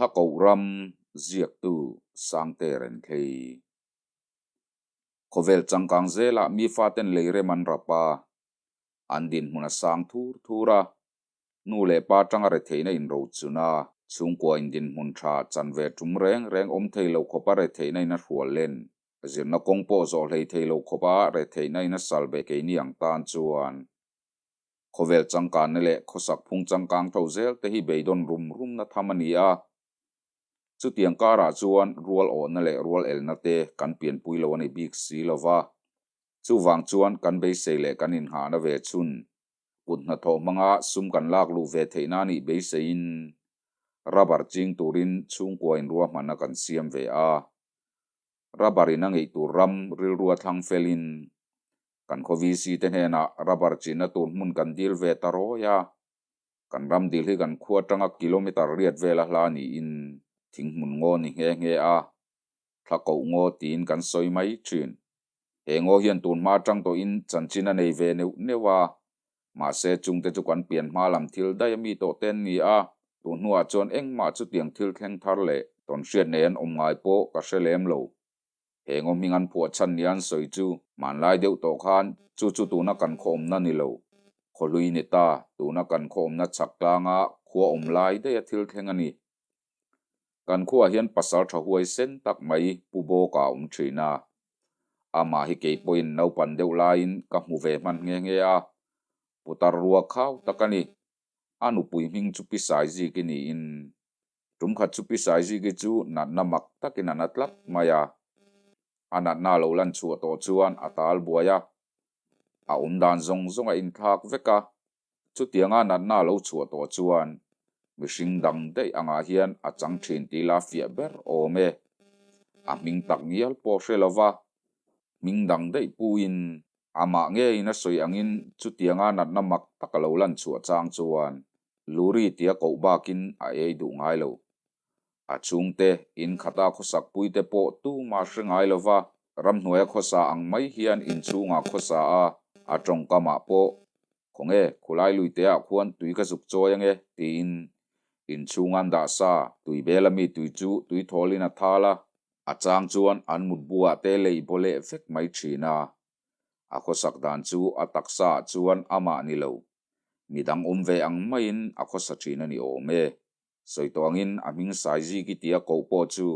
Thla koh ram ziaktu Sangte Renthei. Khawvel changkang zelah mi faten lei rem an rap a, an dinhmun a sang thur thur a, nu leh pa tanga retheihna inrochun a, chhungkua in dinhmun tha chan ve tum reng reng awm thei lo khawpa retheihna in a hrual len. Zirna kawng pawh zawh hlei thei lo khawpa retheihna in a sal ve keini ang tan chuan khawvel changkanna leh khawsak phung changkang tho zel te hi beidawn rum rumna tham a ni a. Chutiang karah chuan rual awhna leh rual elna te kan pianpui lo a ni bik si lo va. Chuvang chuan kan beisei leh kan inghahna ve chhun kut hnathawh hmanga sum kan lak luh ve theihna a nih beiseiin rubber ching turin chhungkua inruahmanna kan siam ve a. Rubber in a ngeih tur ram rilru a thlang felin kan khaw VC te hnenah rubber chinna tur hmun kan dil ve ta rawi a. Kan ram dil hi kan khua atanga kilometer riat vela hla niin thing hmun ngaw ni nghe nghe a, thla koh ngaw tiin kan sawi mai thin. He ngaw hian tun hma atang tawhin chanchin a nei ve neuh neuh a, mahse chungte chu kan pian hma lam thil daih ami tawh te an ni a, tun hnuah chuan engmah chutiang thil thleng thar leh tawnhriat nei an awm ngai pawh ka hre lem lo. He ngaw hming an phuah chhan nia an sawi chu hmanlai deuh tawh khan chu chu tuna kan khaw awmna ni lo. Khawhlui ni ta, tuna kan khaw awmna chhak tlanga khua awm lai daiha thil thleng a ni. Kan khuaah hian pasal tha huai sen tak mai Pu Bawka a awm thin a. Amah hi kei pawhin naupan deuh laiin ka hmu ve hman nghe nghe a, putar rua khau tak a ni. A nupui hming chu Pi Saiziki niin tum khat chu Pi Saiziki chu natna mak takin a na tlat mai a. A natna a lo lan chhuah tawh chuan a tal buai a, a awm dan zawng zawng a inthlak vek a. Chutianga natna a lo chhuah tawh chuan mihring dang daih angah hian a chang thin tih la fiah ber awm e. A hming tak ngial pawh hre lova, hming dang daih puin amah ngeiin a sawi angin chutianga natna mak tak a lo lan chhuah chang chuan Luri tia koh bakin a ei duh ngai lo. A chhungte in khata khawsakpuite pawh tumah hre ngai lova, ramhnuaia khawsa ang mai hian inchhungah khawsa a, a tawngkamah pawh, Khawnge, khulai luiteah khuan tui ka zuk chawi ange, tiin inchhung an dah sa, tui bel ami tui chu tui thawlin a thal a, a chang chuan an mutbuah te lei baw leh vek mai thin a. A khawsak dan chu a taksaah chuan amah ni lo, midang awm ve ang maiin a khawsa thin a ni awm e. Sawi tawh angin a hming Saiziki tia koh pawh chu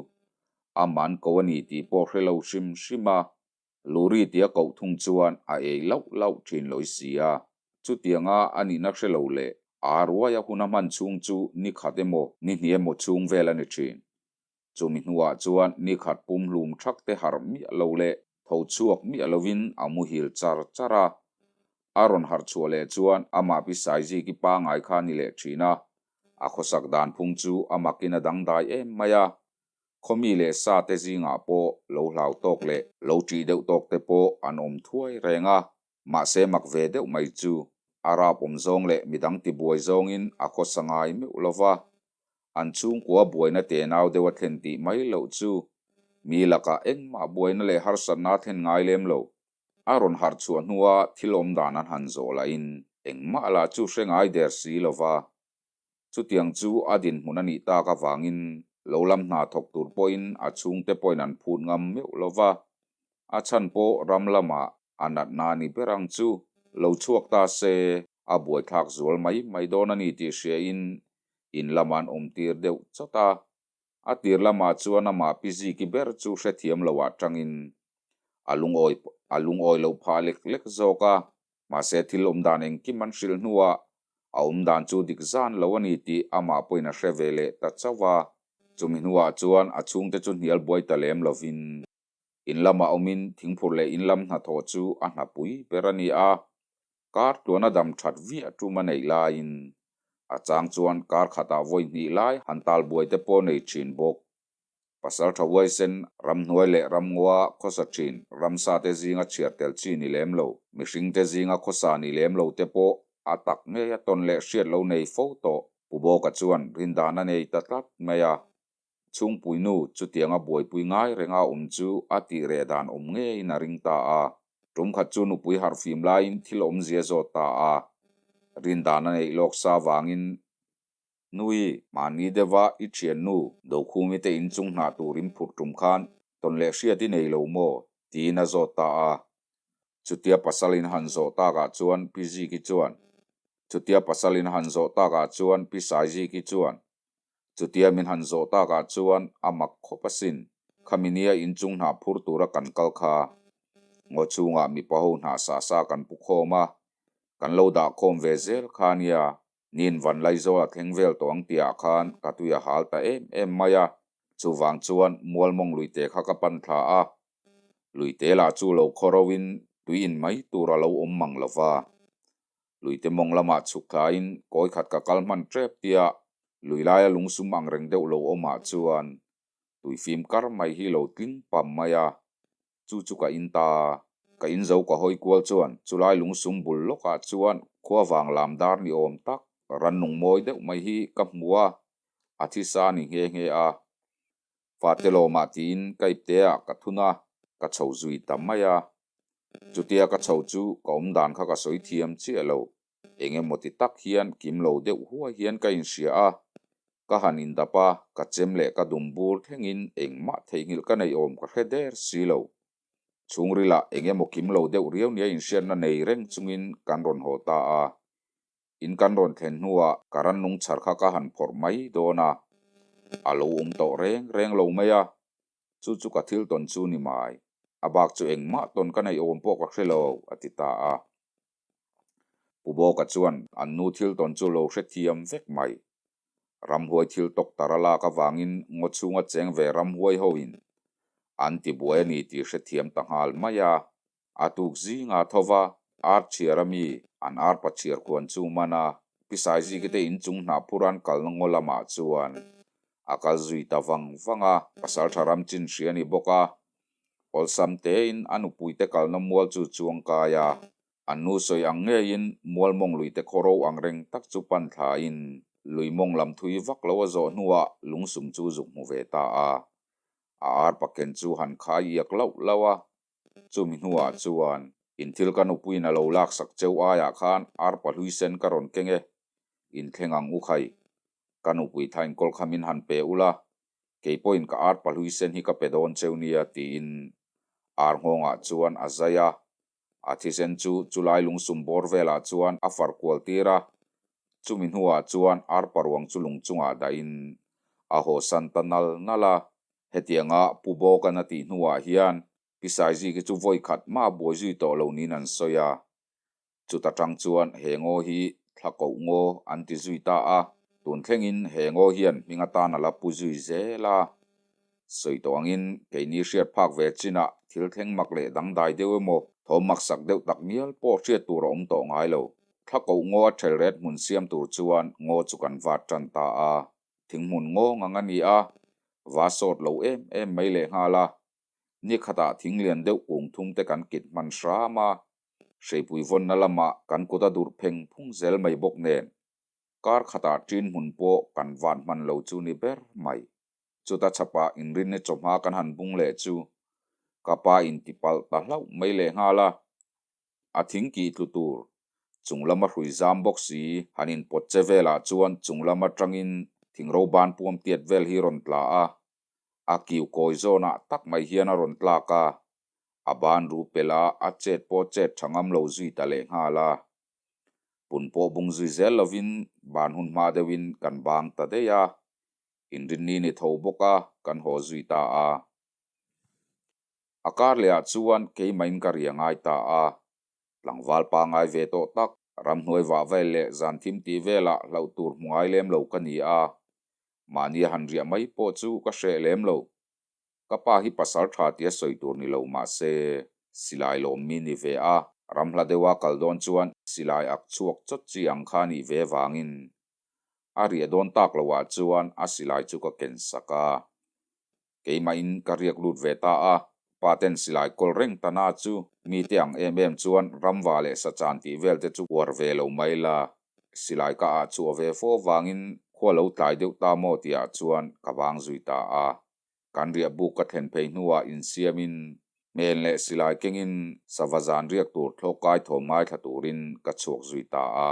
a man ko a ni tih pawh hre lo hrim hrim a, Luri tia koh thung chuan a ei lauh lauh thin lawi si a. Chutianga a nihna hre lo leh a ruaia hun a hman chhung chu ni khat emaw ni hnih emaw chhung vel a ni thin. Chumi hnuah chuan ni khat pumhlum thak te harh miah lo leh tho chhuak miah lovin a muhil char char a. A rawn harh chhuah leh chuan amah pi Saiziki pangai kha a ni leh thin a, A khawsak dan phung chu a makin a dangdai em mai a, khawmi leh sa te zingah pawh lo hlau tawk leh lo ṭih deuh tawk te pawh an awm thuai reng a, mahse mak ve deuh mai chu a rap awm zawng leh midang tibuai zawngin a khawsa ngai meuh lo va, an chhungkua buaina tenau deuh a thlen tih mai loh chu mi lakah engmah buaina leh harsatna a thlen ngai lem lo. A rawn harh chhuah hnua thil awm dan an han zawh lahin engmah lah chu hre ngai der si lo va. Chutiang chu a dinhmun a nih tak avangin lo lam hna thawk tur pawhin a chhungte pawhin an phut ngam meuh lo va. A chhan pawh ram lamah a natna a ni ber ang chu. Lo chhuak ta se a buaithlak zual mai mai dawn a ni tih hriain in lamah an awmtir deuh chawt a. A tir lamah chuan amah pi Ziki ber chu hrethiam lo ah tangin a lungawi a lungawi loh phah lek lek zawk a, mahse thil awm dan engkim an hrilh hnuah a awm dan chu dik zan lo a ni tih amah pawhin a hre ve leh ta chauh a. Chumi hnuah chuan a chhungte chu hnial buai ta lem lovin in lamah awmin thingphur leh in lam hnathawh chu a hnapui ber a ni a, Kar tluana dam that viah tum a neih laiin a chang chuan kar khatah vawi hnih lai han tal buai te pawh nei thin bawk. Pasal tha huaisen, ramhnuai leh ramngawa khawsa thin, ramsa te zinga chhiar tel chi ni lem lo, mihring te zinga khawsa ni lem lo te pawh a tak ngei a tawn leh hriat lo nei fo tawh. Pu Bawka chuan rindan a nei ta tlat mai a. Chhungpuinu chutianga buaipui ngai renga awm chu a tih reh dan awm ngeiin a ring ta a. Tum khat chu nupui harhfim laiin thil awmzia zawt ta a. Rindan a neih lawk sa vangin Nui, mahni deuha i thiannu Dokhumi te inchung hnah tur in phurh tum khan tawn leh hriat i nei lo maw? tiin a zawt ta a. Chutia pasal in han zawh takah chuan Pi Ziki chuan Chutia pasal in han zawh takah chuan Pi Saiziki chuan Chutia min han zawh takah chuan a mak khawp asin, khami nia inchung hnah phur tura kan kal kha. Ngaw chhungah mipa ho hnah sa sa kan pu khawm a, kan lo dah khawm ve zel kha nia, nin van Laizawl a thleng vel tawh ang tihah khan ka tui a hal ta em em mai a, chuvang chuan Mualmawng luite kha ka pan thla a, luite lah chu lo khaw in tui in mai tur a lo awm mang lo va. Luite mawng lamah chhuk thlain kawi khat ka kal hman tep tia lui laia lungsum ang reng deuh lo awmah chuan tuifim kar mai hi lo tling pam mai a, chu chu ka in ta. Ka in zo ka hawi kual chuan chulai lungsum bul lawkah chuan khua vang lam dar ni awm tak rannung mawi deuh mai hi ka hmu a, a thisa a ni nghe nghe a. Fate lawmah tiin ka ipteah ka thun a, ka chho zui ta mai a. Chutia ka chho chu ka awm dan kha ka sawi thiam chiah lo. Eng emaw ti tak hian kim lo deuh huai hian ka inhria a, ka han indap a, ka chem leh ka dum bur thlengin engmah theihnghilh ka neih awm ka hre der si lo. Chhungrilah eng emaw kim lo deuh riau nia inhriatna nei reng chungin kan rawn haw ta a. In kan rawn thlen hnuah ka rannung chhar kha ka han phawrh mai dawn a, a lo awm tawh reng reng lo mai a, chu chu ka thil tawn chu ni mai. A bak chu engmah tawn ka neih awm pawh ka hre lo, a ti ta a. Pu Bawka chuan an nu thil tawn chu lo hrethiam vek mai. Ramhuai thil tawk tar a lak avangin ngaw chhunga cheng ve ramhuai hoin an ti buai a ni tih hrethiam ta nghal mai a. A tuk zinga tho va, ar chhiar a mi an arpa chhiar khuan chu man a, Pi Saiziki te inchung hnah phur an kalna ngaw lamah chuan a kal zui ta vang vang a, pasaltha ram chin hria a ni bawk a, awlsam tein a nupuite kalna mual chu chuang kai a, an nu sawi ang ngeiin mual mawng luite khaw ro ang reng tak chu pan thlain lui mawng lam thui vak lo a zawh hnuah lungsum chu zuk hmu ve ta a, a arpa ken chu han khai iak lauh lauh a. Chumi hnuah chuan in thil ka nupuiin a lo laksak cheu aiah khan arpa hlui sen ka rawn keng e, inthleng ang u khai. Ka nupui thain kawl kha min han pe ula, kei pawhin ka arpa hlui sen hi ka pe dawn cheu nia tiin ar nghawngah chuan a zai a. A thisen chu chulai lungsum bawr velah chuan a far kual tir a, chumi hnuah chuan arpa ruang chu lung chungah dahin a hawsan ta nal nal a. Hetianga Pu Bawkan a tih hnuah hian Pi Saiziki chu vawi khat mah a buai zui tawh lo niin an sawi a. Chuta tang chuan he ngaw hi thla koh ngaw an ti zui ta a, tun thlengin he ngaw hian hming atan a la pu zui zel a. Sawi tawh angin keini hriat phak ve chinah thil thleng mak leh dangdai deuh emaw thawm maksak deuh tak mial pawh hriat tur a awm tawh ngai lo. Thla koh ngaw a thelret hmun siam tur chuan ngaw chu kan vat tan ta a. Thinghmun ngawng ang a ni a, va sawt lo em em mai lehnghal a. Ni khatah thing lian deuh kung thum te kan kit hman hram a, hreipui vawnna lamah kan kut a durh pheng phung zel mai bawk nen, kar khatah ṭin hmun pawh kan van hman lo chu ni ber mai. Chuta chhapah inrinni chawhma kan han bung leh chu ka pa intipalh ta hlauh mai lehnghal a. A thing kih tlu tur chung lama hrui zam bawk si han inpawt che velah chuan chung lam atangin thingro ban puam tiat vel hi rawn tla a, a kiu kawi zawnah tak mai hian a rawn tlak a, a ban ru pel a, a chet pawh chet tha ngam lo zui ta leh nghal a. Pun pawh bung zui zel lovin ban hun hma deuhin kan bang ta daih a, inrinni ni tho bawk a kan haw zui ta a. A kar lehah chuan keimahin ka ri a ngai ta a, tlangval pangai ve tawh tak, ramhnuai vah vel leh zan thim tih velah hlauh tur hmu ngai lem lo ka ni a, mahni a han riah mai pawh chu ka hreh lem lo. Ka pa hi pasal tha tia sawi tur ni lo mah se, silai lawm mi ni ve a, ramhla deuha kal dawn chuan silai ak chhuak chawt chi ang kha nih ve vangin a riah dawn tak loah chuan a silai chu ka ken sak a. Keimahin ka riak lut ve ta a, pa ten silai kawl reng ta na chu mite ang em em chuan ramva leh sachan tih vel te chu uar ve lo mai la, silai ka ah chhuah ve fo vangin khua lo tlai deuh ta maw tihah chuan ka vang zui ta a. Kan riah buk ka thlen phei hnuah insiamin hmel leh silai kengin sava zan riak tur thlawk kai thawm ngaithla turin ka chhuak zui ta a.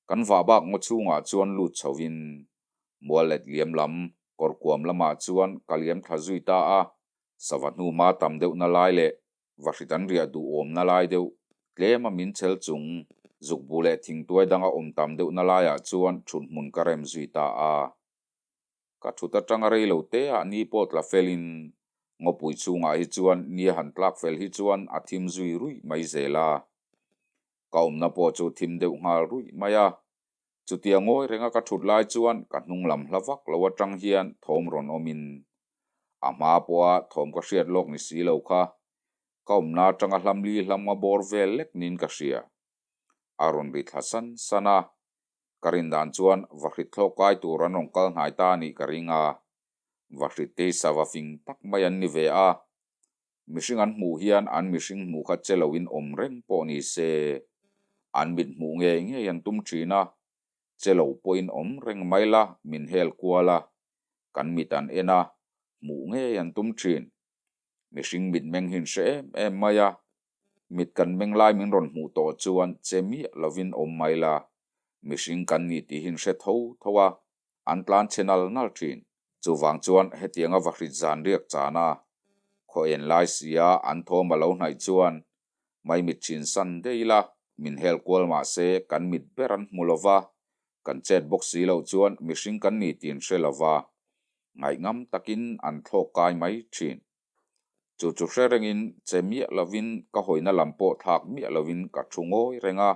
Kan vah bak ngaw chhungah chuan lut chhoin mual let liam lam kawr kuam lamah chuan ka liam thla zui ta a. Sava hnuma tam deuhna lai leh vahrit an riah duhawmna lai deuh tlema min chel chung zukbu leh thingtuai danga awm tam deuhna laiah chuan thuthmun ka rem zui ta a. Ka thut atanga rei lo te ah ni pawh tla felin ngawpui chhungah hi chuan ni a han tlak fel hi chuan a thim zui ruih mai zel a. Ka awmna pawh chu thim deuh nghal ruih mai a. Chutia ngawi renga ka thut lai chuan ka hnung lam hla vak lo atang hian thawm rawn awmin a hma pawha thawm ka hriat lawk ni si lo kha ka awmna atanga hlamli hlam a bawr vel lek niin ka hria. A rawn ri thla san san a, Ka rin dan chuan vahrit thlawk kai tur an rawn kal hnai ta a nih ka ring a, vahrit te hi sava fing tak mai an ni ve a, mihring an hmuh hian an mihring hmuh kha che loin awm reng pawh ni se, an mit hmuh ngei ngei an tum thin a, che lo pawhin awm reng mai la min hel kual a, kan mit an en a, hmuh ngei an tum thin. Mihring mitmeng hi an hre em em mai a, Mit kan meng lai min rawn hmuh tawh chuan che miah lovin awm mai la, mihring kan ni tih hi hre tho tho a, an tlan chhe nal nal thin. Chuvang chuan hetianga vahrit zan riak chan a, khaw en lai sia an thawm a lo hnaih chuan mai mit thin san dei la, min hel kual mah se kan mit ber an hmu lo va, kan chet bawk si loh chuan mihring kan ni tih an hre lo va, ngaihngam takin an thlawk kai mai thin. Chu chu hre rengin che miah lovin ka hawina lam pawh thlak miah lovin ka thu ngawi reng a.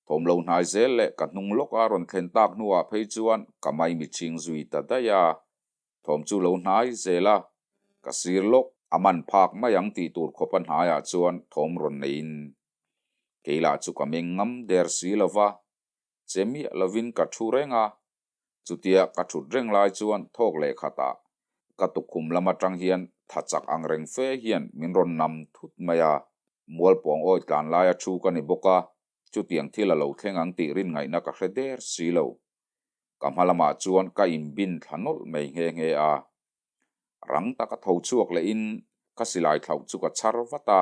Thawm lo hnai zel leh ka hnung lawk a rawn thlen tak hnuah phei chuan ka maimi chhing zui ta daih a. Thawm chu lo hnai zel a, ka sir lawk a man phak mai ang tih tur khawpa hnaiah chuan thawm rawn neiin kei lah chu ka meng ngam der si lova, che miah lovin ka thu reng a. Chutia ka thut reng lai chuan thawk leh khatah ka tukkhum lam atang hian tha chak ang reng fe hian min rawn nam thut mai a, Mualpawng awi tlan laia thu ka ni bawk a, chutiang thil a lo thleng ang tih rin ngaihna ka hre der si lo. Ka hma lamah chuan ka inbin thla nawlh mai nghe nghe a. Rang taka tho chhuak lehin ka silai thlauh chu ka chhar vat a,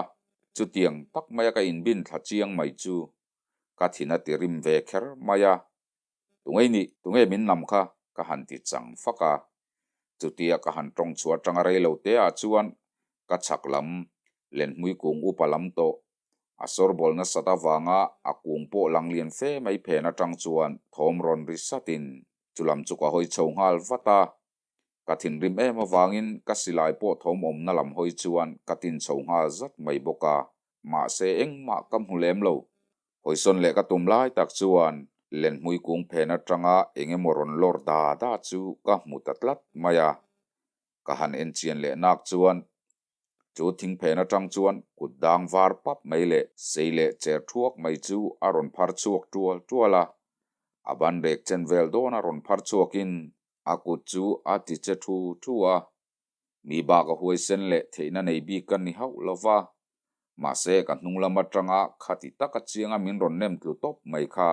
chutiang tak maia ka inbin thla chiang mai chu ka thin a ti rim ve kher mai a. Tunge nih, tunge min nam kha? ka han ti chang fak a. Chutia ka han tawng chhuah atanga rei lo te ah chuan ka chhak lam lenhmui kung upa lam tawh a sawrbawl nasat avanga a kung pawh lang lian fe mai phen atang chuan thawm rawn ri satin chulam chu ka hawi chho nghal vat a. Ka thinrim em avangin ka silai pawh thawm awmna lam hawi chuan ka tin chho nghal zat mai bawk a, mahse engmah ka hmu lem lo. Hawisawn leh ka tum lai tak chuan lenhmui kung phen atanga eng emaw rawn lawr da da chu ka hmu ta tlat mai a. Ka han en chian leh nak chuan chu thing phen atang chuan kut dang var pap mai leh sei leh cher thuak mai chu a rawn phar chhuak tual tual a. A ban rek chen vel dawn a rawn phar chhuakin A kut chu a ti che thu thu a, mi bak a huaisen leh theihna nei bik ka ni hauh lo va, mahse ka hnung lam atanga khati taka chianga min rawn nem tlu tawp mai kha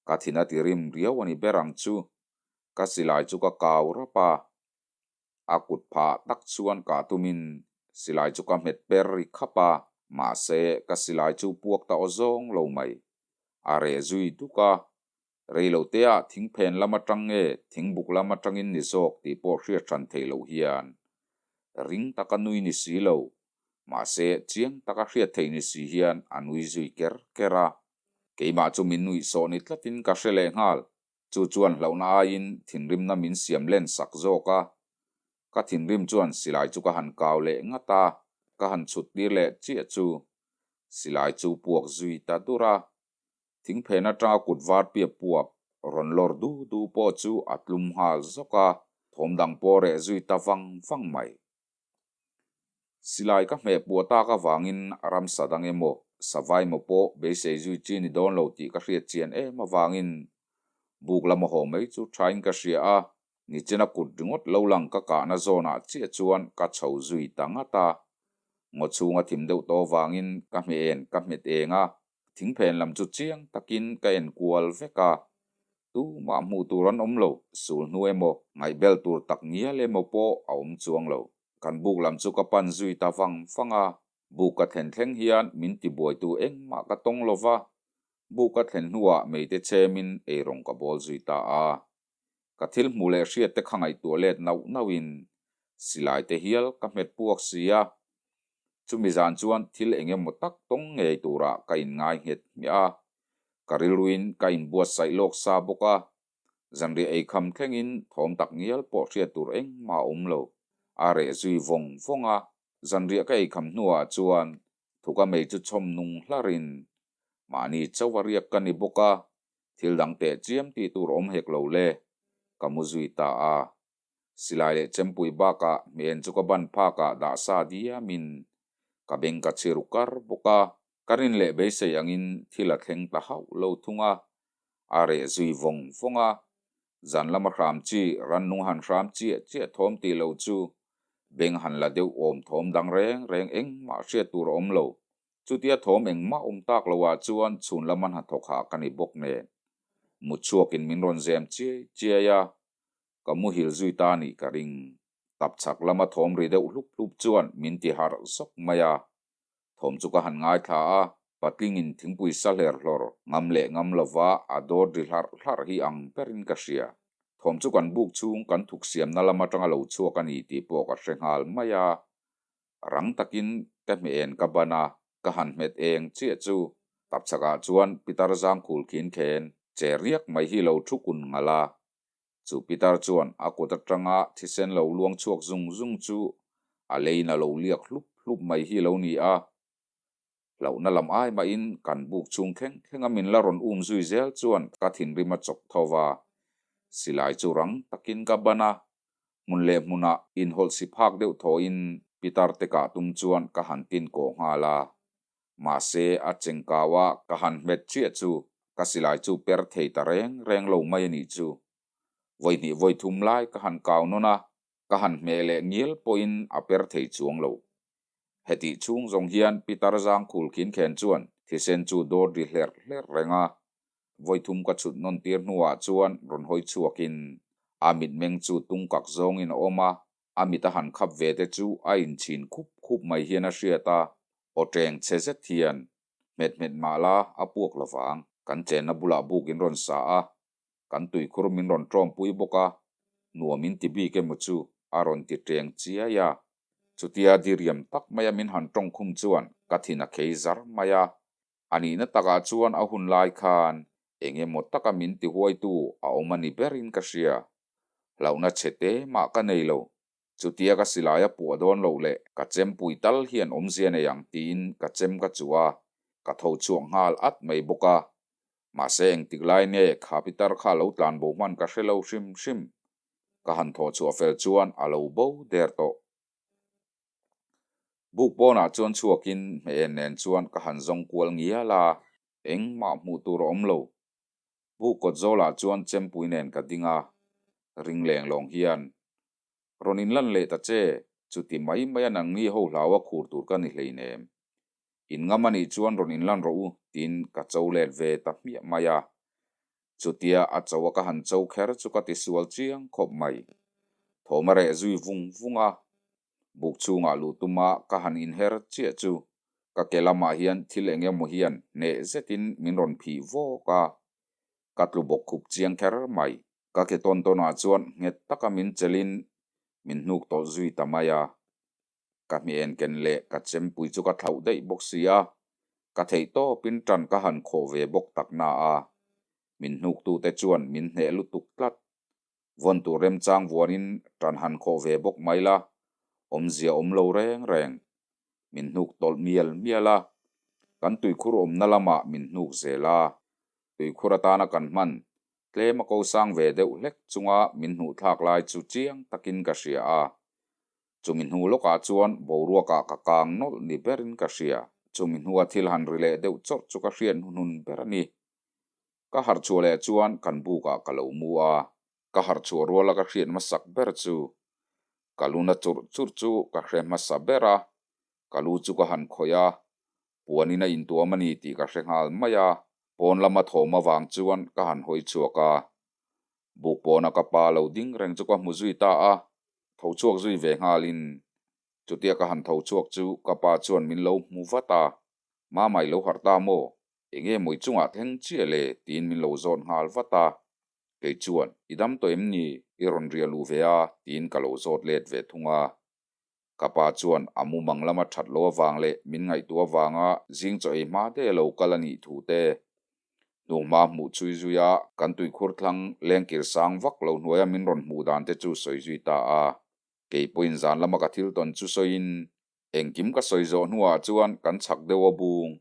ka thin a ti rim riau a ni ber ang chu, ka silai chu ka kau rap a, a kut phah tak chuan kah tumin silai chu ka hmet per ri khap a, mahse ka silai chu puak ta aw zawng lo mai, a reh zui duk a. Rei lo te ah thing phen lam atang nge thing buk lam atangin ni zawk tih pawh hriat hran theih loh hian ring taka nui ni si lo, mahse chiang taka hriat theih ni si hian a nui zui ker ker a. Keimah chu min nuih sawh ni tlatin ka hre leh nghal. Chu chuan hlauhna aiin thinrimna min siam len sak zawk a. Ka thinrim chuan silai chu ka han kau leh ngat a, ka han chhut tir leh chiah chu silai chu puak zui ta dur a. Thingphen atanga kut var piap puap rawn lawr du du pawh chu a tlum nghal zawk a, thawm dang pawh reh zui ta vang vang mai. Silai ka hmeh puah tak avangin ramsa dang emaw, savai emaw pawh beisei zui chi ni dawn lo tih ka hriat chian em avangin buk lama haw mai chu thain ka hria a, Nichina kut ringawt lo lang ka kahna zawnah chiah chuan ka chho zui ta ngat a, ngaw chhunga thim deuh tawh avangin ka hmeh en ka hmet eng a, Thingphen lam chu chiang takin ka en kual vek a, tumah hmuh tur an awm lo, sul hnu emaw, ngaihbel tur tak ngial emaw pawh a awm chuang lo. Kan buk lam chu ka pan zui ta vang vang a, buk ka thlen thleng hian min tibuaitu engmah ka tawng lo va. Buk ka thlen hnuah meite chhemin eirawng ka bawl zui ta a. Ka thil hmuh leh hriat te kha ngaihtuah let nauh nauhin silai te hial ka hmet puak si a. Chumi zan chuan thil eng emaw tak tawng ngei turah ka inngai nghet hmiah a. Ka rilruin ka inbuatsaih lawk sa bawk a. Zanriah eikham thlengin thawm tak ngial pawh hriat tur engmah a awm lo. A reh zui vawng vawng a. Zanriah ka eikham hnuah chuan thuka mei chu chhawm nung hlarin mahni chauh a riak ka ni bawk a, thil dang teh chiam tih tur awm hek lo le, ka mu zui ta a. Silai leh chempui bakah hmel chu ka ban phakah dah sa diamin ka beng ka chhi ru kar bawk a, ka rin leh beisei angin thil a thleng ta hauh lo thung a, a reh zui vawng vawng a. Zan lama hram chi rannung han hram chiah chiah thawm tih lo chu beng han la deuh awm thawm dang reng reng engmah hriat tur a awm lo. Chutia thawm engmah awm tak lo ah chuan chhun lama hnathawk hah ka ni bawk nen. Mutchhuakin min rawn zem chiai chiai a, ka muhil zui ta nih ka ring. Tapchhak lama thawm ri deuh hlup hlup chuan min ti harh zawk mai a. Thawm chu ka han ngaithla a, patlingin thingpui sa hler hlawr ngam leh ngam lova a dawt ri hlarh hlarh hi ang berin ka hria. Thawm chu kan buk chhung kan thuk siamna lam atanga lo chhuak a ni tih pawh ka hre nghal mai a. Rang takin ka hmeh en ka ban a, ka han hmet eng chiah chu tapchhakah chuan pitar zangkhul khin khen che riak mai hi lo thu kun ngal a. Chu pitar chuan a kut atanga thisen lo luang chhuak zung zung chu a leiin a lo liak hlup hlup mai hi lo ni a. Hlauhna lam ai mahin kan buk chhung thleng thlenga min la rawn um zui zel chuan ka thinrim a chawk tho va. Silai chu rang takin ka ban a, hmun leh hmunah inhawlh si phak deuh thawhin pitar te kah tum chuan ka han tin kawh nghal a. Mahse a chengkau a ka han hmet chiah chu ka silai chu per thei ta reng reng lo mai a nih chu. Vawi hnih vawi thum lai ka han kau nawn a, ka han hmeh leh ngial pawhin a per thei chuang lo. Hetih chhung zawng hian Pitar Zangkhul Khinkhen chuan thisen chu dawt ri hlerh hlerh reng a, vawi thum ka chhut nawn tir hnuah chuan rawn hawi chhuakin a mitmeng chu tungkak zawngin a awm a, a mit a han khap ve te chu a inchhin khup khup mai hian a hriat a, aw teng chhe zet hian hmet hmet mah la a puak lo vang. Kan chenna bulah buk in rawn sa a, kan tuikhur min rawn tawmpui bawk a, nuam in ti bik emaw chu a rawn ti teng chiai a. Chutia diriam tak maia min han tawng khum chuan ka thin a khei zar mai a, a nihna takah chuan a hun lai khan eng emaw taka min ti huaitu a awm a ni berin ka hria. Hlauhna chhe te mah ka nei lo. Chutia ka silai a puah dawn loh leh ka chempui tal hian awmzia nei ang tiin ka chem ka chuh a, ka tho chhuak nghal at mai bawk a. Mahse engtik lai nge kha pitar kha lo tlan bo hman ka hre lo hrim hrim. Ka han thawh chhuah fel chuan a lo bo der tawh. Buk pawnah chuan chhuakin hmeh en nen chuan ka han zawng kual ngial a, engmah hmuh tur a awm lo. Buk kawt zawlah chuan chempui nen ka ding a, ring leng lawng hian, Rawn inlan leh ta che, chuti mai mai a nangni ho hlau a khur tur ka ni hleinem. In ngam a nih chuan rawn inlan rawh u, tiin ka cho let ve ta hmiah mai a. Chutia a cho a ka han cho kher chu ka tisual chiang khawp mai. Thawm a reh zui vung vung a, buk chhungah luh tuma ka han inher chiah chu ka ke lamah hian thil eng emaw hian hneh zetin min rawn phih vawk a, ka tlu bawk khup chiang kher mai. Ka ke tawn tawnah chuan nghet taka min chelhin min hnuk tawlh zui ta mai a. Ka hmi enken leh ka chempui chu ka thlauh daih bawk si a, ka theih tawpin tan ka han khawh ve bawk tak na a, min hnuktute chuan min hneh lutuk tlat. Vawn tur remchang vuanin tan han khawh ve bawk mai la, awmzia awm lo reng reng. Min hnuk tawlh mial mial a, kan tuikhur awmna lamah min hnuk zel a, tuikhur atana kan hman tlem a ko sang ve deuh hlek chunga min hnuh thlak lai chu chiang takin ka hria a. Chumi hnu lawkah chuan boruakah ka kang nawlh ni berin ka hria. Chumi hnua thil han ri leh deuh chawrh chu ka hriat hnuhnun ber a ni. Ka harh chhuah leh chuan kan bukah ka lo mu a. Ka harh chhuah ruala ka hriat hmasak ber chu ka lu na churh churh chu ka hre hmasa ber a. Ka lu chu ka han khawih a, puanin a intuam a ni tih ka hre nghal mai a. Pawn lama thawm avang chuan ka han hawi chhuak a. Buk pawna ka pa lo ding reng chu ka hmu zui ta a, tho chhuak zui ve nghalin chutia ka han tho chhuak chu ka pa chuan min lo hmu vat a, Mama i lo harh ta maw? Enge maw i chungah thleng chiah le? tiin min lo zawt nghal vat a. Kei chuan, I dam tawh em ni? I rawn riah luh ve a? tiin ka lo zawt let ve thung a. Ka pa chuan a mumang lama that lo avang leh min ngaihtuah avanga zing chaw ei hma te lo kal a nih thu te, hnuhma hmuh chhui zui a kan tuikhur thlang lengkir sang vak lo hnuaia min rawn hmuh dan te chu sawi zui ta a. Kei pawhin zan lama ka thil tawn chu sawiin engkim ka sawi zawh hnuah chuan kan chhak deuh a bung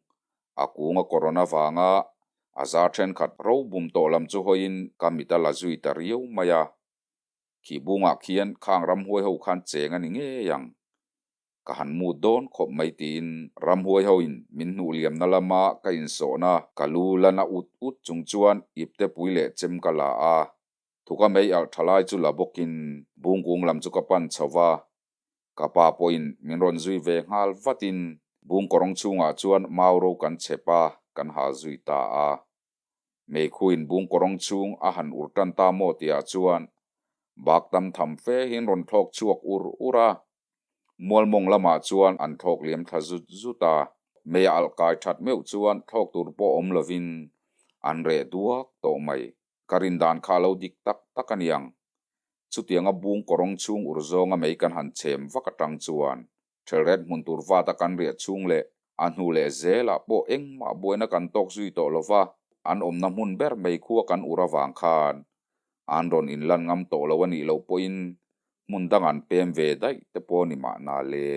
a kung a kawrawn avanga a zar thenkhat ro bum tawh lam chu hawiin ka mit a la zui ta riau mai a. Khi bungah khian khang ramhuai ho khan cheng a ni ngei ang. Ka han mut dawn khawp mai tiin ramhuai hoin min hnuh liamna lama ka insawhna ka lu la na ut ut chung chuan iptepui leh chem ka la a. Thuka mei alh tha lai chu la bawkin bungkung lam chu ka pan chho va. Ka pa pawhin min rawn zui ve nghal vatin bungkawrawng chhungah chuan mau ro kan chhep a, kan hal zui ta a. Meikhuin bungkawrawng chhung a han ur tan ta maw tihah chuan bak tam tham fe hian rawn thlawk chhuak ur ur a. Mualmawng lamah chuan an thlawk liam thla zut zut a. Mei a alh kai that meuh chuan thlawk tur pawh awm lovin an reh duak tawh mai. Ka rin dan kha a lo dik tak tak a niang. Chutianga bungkawrawng chhung ur zawnga mei kan han chhem vak atang chuan Thelret hmun tur vata kan riah chhung leh a hnu leh zelah pawh engmah buaina kan tawk zui tawh lo va, an awmna hmun ber mai khua kan ur avang khan an rawn inlan ngam tawh lo a nih loh pawhin hmun dang an pem ve daih te pawh ni mahna le.